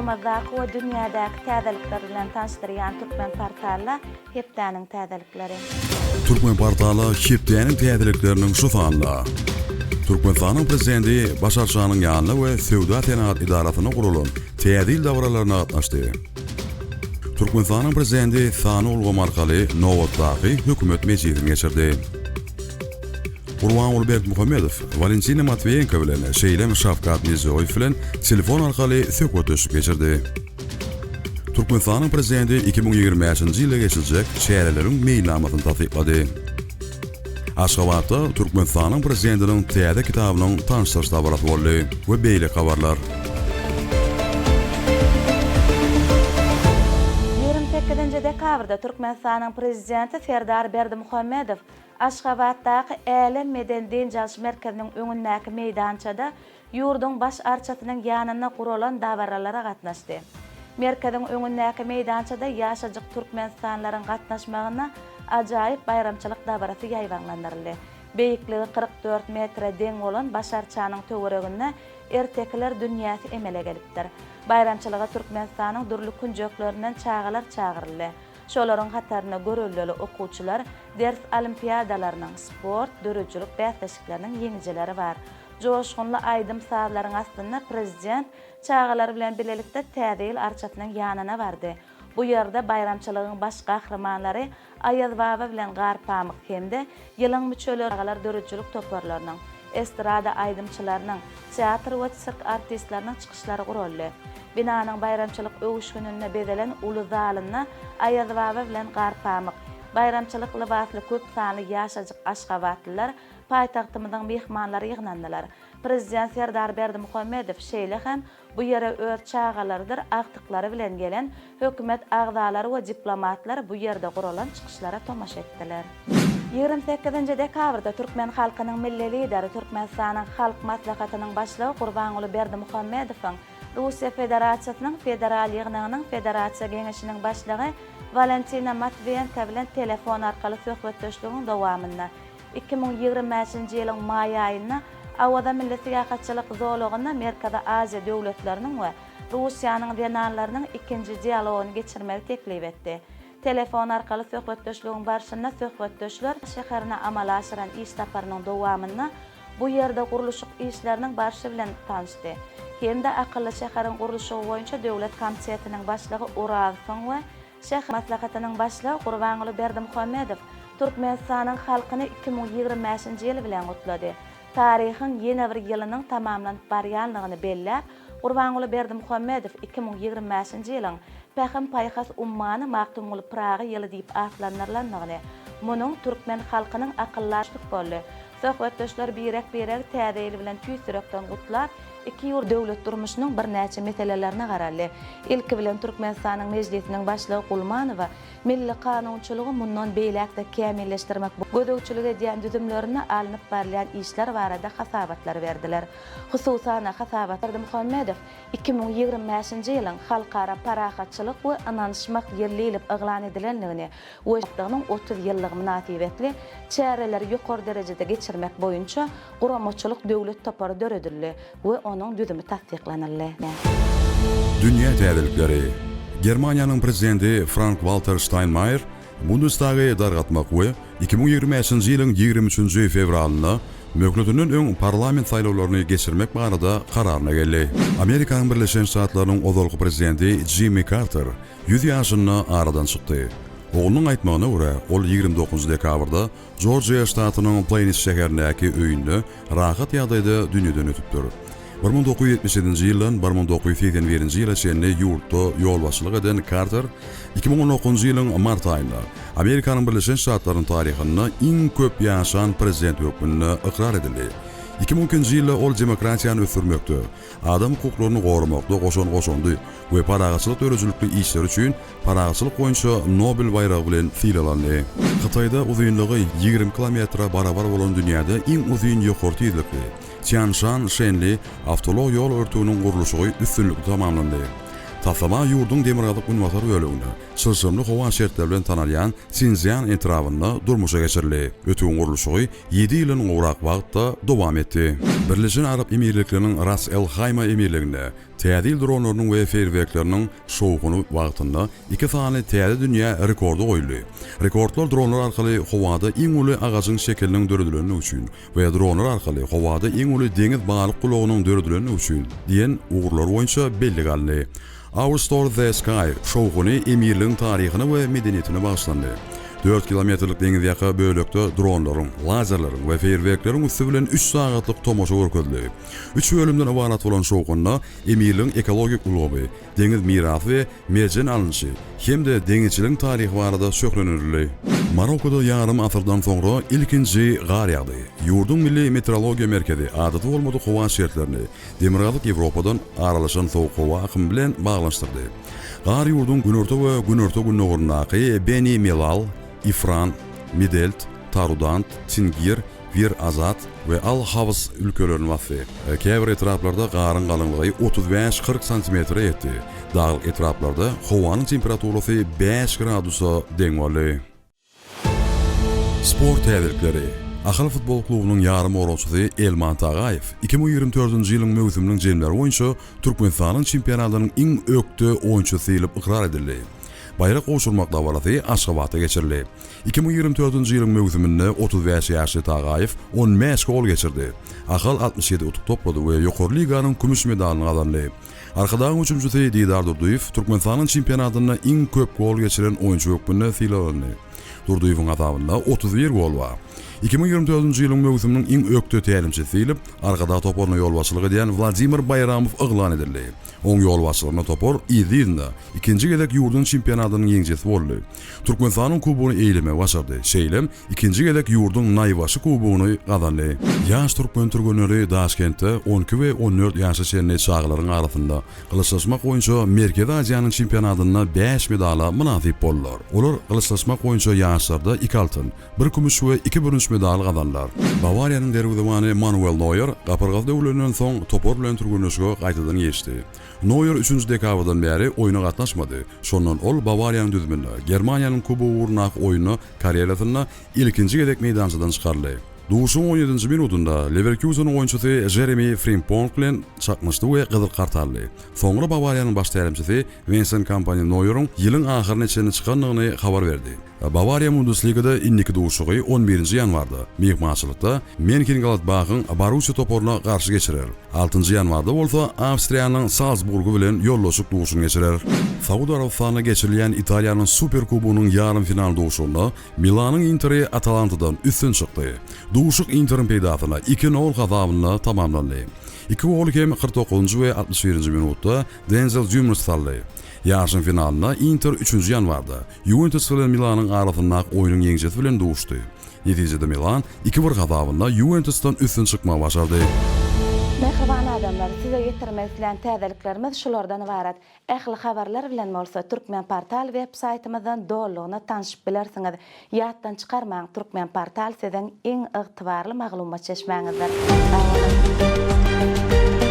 Ýurdumyzdaky we dünýädäki täzelikler bilen tanyşdyrýan Türkmenportalda hepdäniň täzelikleri. Türkmenportala hepdäniň täzelikleriniň şu sanynda Türkmenistanyň Prezidenti Baş arçanyň ýanynda we Söwda-senagat edarasynda guralan Täze ýyl dabaralaryna gatnaşdy. Türkmenistanyň Prezidenti sanly ulgam arkaly nobatdaky Hökümet mejlisini geçirdi. Gurbanguly Berdimuhamedow Walentina Matwiýenko bilen, şeýle hem Şawkat Mirziýoýew bilen telefon arkaly söhbetdeşlik geçirdi. Türkmenistanyň Prezidenti 2025-nji ýylda geçiriljek çäreleriň meýilnamasyny tassyklady. Aşgabatda Türkmenistanyň Prezidentiniň täze kitabynyň tanyşdyryş dabarasy boldy we beýleki habarlar. 28-nji dekabrda Türkmenistanyň Prezidenti Serdar Berdimuhamedow Aşgabatdaky Älem medeni-dynç alyş merkeziniň öňündäki meýdançada ýurduň Baş arçasynyň ýanynda guralan dabaralara gatnaşdy. Merkeziň öňündäki meýdançada ýaşajyk türkmenistanlylaryň gatnaşmagynda ajaýyp baýramçylyk dabarasy ýaýbaňlandyryldy. Beýikligi 44 metre deň bolan Baş arçanyň töwereginde ertekiler dünýäsi emele gelipdir. Baýramçylyga Türkmenistanyň dürli künjeklerinden çagalar çagyryldy. Şolaryň hatarynda göreldeli okuwçylar, ders olimpiadalarynyň, sport, döredijilik bäsleşikleriniň ýeňijileri bar. Joşgunly aýdym-sazlaryň astynda prezident çagalar bilen bilelikde Täze ýyl arçasynyň ýanyna bardy. Bu ýerde baýramçylygyň baş gahrymanlary Aýazbaba bilen Garpamyk hem-de ýylyň müçeleri çagalar döredijilik toparlarynyň, estrada aýdymçylarynyň, teatr we sirk artistleriniň çykyşlary guraldy. Binanyň baýramçylyk öwüşgininde bezelen uly zalynda Aýazbaba bilen Garpamyk, baýramçylyk lybasly köp sanly ýaşajyk aşgabatlylar, paýtagtymyzyň myhmanlary ýygnandylar. Prezident Serdar Berdimuhamedow şeýle hem Bu ýere öz çagalarydyr agtyklary bilen gelen hökümet agzalary we diplomatlar bu ýerde guralan çykyşlara tomaşa etdiler. 28-nji dekabrda türkmen halkynyň Milli Lideri, Türkmenistanyň Halk Maslahatynyň Başlygy Gurbanguly Berdimuhamedowyň Russiýa Federasiýasynyň Federal Ýygnagynyň Federasiýa Geňeşiniň Başlygy Walentina Matwiýenko bilen telefon arkaly söhbetdeşligiň dowamynda 2025-nji ýylyň maý aýynda Awaza milli syýahatçylyk zolagynda Merkezi Aziýa döwletleriniň we Russiýanyň zenanlarynyň ikinji dialogyny geçirmegi teklip etdi. Telefon arkaly söhbetdeşligiň barşynda söhbetdeşler şäherine amala aşyran iş saparynyň dowamynda bu ýerde gurluşyk işleriniň barşy bilen tanyşdy hem-de akylly şäheriň gurluşygy boýunça döwlet komitetiniň başlygy Orazowyň we Şäher Maslahatynyň Başlygy Gurbanguly Berdimuhamedow Türkmenistanyň halkyny 2025-nji ýyl bilen gutlady. Taryhyň ýene bir ýylynyň tamamlanyp barýanlygyny belläp, Gurbanguly Berdimuhamedow 2025-nji ýylyň Pähim-paýhas ummany Magtymguly Pyragy ýyly diýip atlandyrylandygyny, munuň türkmen halkynyň akyldar boldy. Söhbetdeşler birek-biregi Täze ýyl bilen tüýs ýürekden gutlap, Iki ýurt döwlet durmuşynyň birnäçe meselelerine garaldy. Ilki bilen Türkmenistanyň Mejlisiniň Başlygy Gulmanowa milli kanunçylygy mundan beýläk-de kämilleşdirmek gözegçilik edýän düzümlerinde alnyp barylýan işler barada hasabatlary berdiler. Hususan-da, hasabat Berdimuhamedow 2025-nji ýylyň Halkara parahatçylyk we ynanyşmak ýyly diýlip yglan edilendigini we Şatlygynyň 30 ýyllygy mynasybetli çäreleri ýokary derejede geçirmek boýunça Guramaçylyk döwlet topary döredildi we onuň düzümi tassyklanyldy. Dünýä täzelikleri. Germaniýanyň Prezidenti Frank-Walter Ştaýnmaýer Bundestagy dargatmak we 2025-nji ýylyň 23-nji fewralynda möhletinden öň parlament saýlawlaryny geçirmek barada kararyna geldi. Amerikanyň Birleşen Ştatlarynyň ozalky Prezidenti Jimmi Karter 100 ýaşynda aradan çykdy. Oglunyň aýtmagyna görä, ol 29 dekabrda Jorjiýa ştatynyň Pleýns şäherindäki öýünde rahat ýagdaýda dünýeden ötüpdir. 1977-nji ýyldan 1981-nji ýyla çenli ýurtda ýolbaşçylyk eden Karter 2019-njy ýylyň mart aýynda Amerikanyň Birleşen Ştatlarynyň taryhynda iň köp ýaşan prezident hökmünde ykrar edildi. 2002-nji ýylda ol demokratiýany ösdürmekde, adam hukuklaryny goramakda goşan goşandy we parahatçylyk döredijilikli işleri üçin Parahatçylyk boýunça Nobel baýragy bilen sylaglandy. Hytaýda uzynlygy 20 kilometre barabar bolan dünýäde iň uzyn ýokary tizlikli Týanşan-Şenli awtoulag ýol örtüginiň gurluşygy üstünlikli tamamlandy. Taslama ýurduň demirgazyk-günbatar böleginde, çylşyrymly howa şertleri bilen tanalýan Sinszýan etrabynda durmuşa geçirildi. Ötügiň gurluşygy ýedi ýyldan gowrak wagtda dowam etdi. Birleşen Arap Emirlikleriniň Ras-el-Haýma emirliginde Täze ýyl dronlarynyň we feýerwerkleriniň şowhuny wagtynda iki sany täze dünýä rekordy goýuldy. Rekordlar dronlar arkaly howada iň uly agajyň şekiliniň döredilendigi üçin we dronlar arkaly howada iň uly deňiz balyk gulagynyň döredilendigi üçin diýen ugurlar boýunça bellige alyndy. Our Store The Sky şowhuny emirligiň taryhyna we medeniýetine bagyşlandy. Dört kilometrlik deňizýaka bölekde dronlaryň, lazerleriň we feýerwerkleriň üsti bilen üç sagatlyk tomaşa görkezildi. Üç bölümden ybarat bolan şowhunda emirligiň ekologik ulgamy, deňiz mirasy we merjen alnyşy hem-de deňizçiligiň taryhy barada şöhlendirildi. Marokkoda ýarym asyrdan soňra ilkinji gar ýagdy. Ýurduň Milli meteorologiýa merkezi adaty bolmadyk howa şertlerini Demirgazyk Ýewropadan aralaşan sowuk howa akymy bilen baglanyşdyrdy. Gar ýurduň günorta we günorta-gündogaryndaky Beni Melal, Ifran, Midelt, Tarudant, Tingir, Wir Azat we Al Haws ülkelerini basdy. Käbir etraplarda garyň galyňlygy 35-40 santimetre ýetdi. Daglyk etraplarda howanyň temperaturasy bäş gradusa deň boldy. Sport täzelikleri. Ahal futbol klubunyň ýarymgoragçysy Elman Tagaýew 2024-nji ýylyň möwsüminiň jemleri boýunça Türkmenistanyň çempionatynyň iň ökde oýunçysy diýlip ykrar edildi. Baýrak gowşurmak dabarasy Aşgabatda geçirildi. 2024-nji ýylyň möwsüminde 35 ýaşly Tagaýew 15 gol geçirdi. Ahal 67 utuk toplady we ýokary liganyň kümüş medalyny gazandy. Arkadagyň hüjümçisi Didar Durdyýew Türkmenistanyň çempionatynda iň köp gol geçiren oýunçy hökmünde sylaglandy. Durdyýewiň hasabynda 31 gol bar. 2024-nji ýylyň möwsüminiň iň ökde tälimçisi diýlip, Arkadag toparyna ýolbaşçylyk edýän Wladimir Baýramow yglan edildi. Oň ýolbaşçylygynda topar yzly-yzyna ikinji gezek ýurduň çempionatynyň ýeňijisi boldy. Türkmenistanyň kubogyny eýlemegi başardy. Şeýle hem ikinji gezek ýurduň Naýbaşy kubogyny gazandy. Ýaş türkmen türgenleri Daşkentde on iki we on dört ýaşa çenli çagalaryň arasynda gylyçlaşmak boýunça Merkezi Aziýanyň çempionatynda bäş medala mynasyp boldular. Olar gylyçlaşmak boýunça ýaşlarda iki altyn, bir kümüş we iki bürünç medal gazandylar. Bawariýanyň derwezebany Manuel Noýer gapyrgasy döwülenden soň topar bilen türgenleşige gaýtadan geçdi. Noýer üçünji dekabrdan bäri oýna gatnaşmady. Şondan ol Bawariýanyň düzüminde Germaniýanyň kubogy ugrundaky oýunda karýerasynda ilkinji gezek meýdançadan çykaryldy. Duşuşygyň on ýedinji minutynda Lewerkuzeniň oýunçysy Žeremi Frimpong bilen çaknyşdy we gyzyl kart aldy. Soňra Bawariýanyň baş tälimçisi Wensen Kompani Noýeriň ýylyň ahyryna çenli çykandygyny habar berdi. Bawariýa Bundesligada indiki duşuşygy on birinji ýanwarda myhmançylykda Menhengladbahyň Borussiýa toparyna garşy geçirer. Altynjy ýanwarda bolsa Awstriýanyň Salzburgy bilen ýoldaşlyk duşuşygyny geçirer. Saud Arabystanda geçirilýän Italiýanyň Superkubogynyň ýarym final duşuşygynda Milanyň Interi Atalantadan üstün çykdy. Duşuşyk Interiň peýdasyna iki nol hasabynda tamamlandy. Iki goly hem 49-njy we 61-nji minutda Denzel Dýumris saldy. Ýaryşyň finalynda Inter üçünji ýanwarda Ýuwentus bilen Milanyň arasyndaky oýnuň ýeňijisi bilen duşdy. Netijede Milan iki bir hasabynda Ýuwentusdan üstün çykmagy başardy. Mähriban adamlar, size ýetirmek islän täzeliklerimiz şulardan ybarat. Ähli habarlar bilen bolsa Turkmenportal web saýtymyzdan dolulygyna tanşyp bilersiňiz. Ýatdan çykarmaň, Turkmenportal siziň iň ygtybarly maglumat çeşmäňizdir. Sag boluň!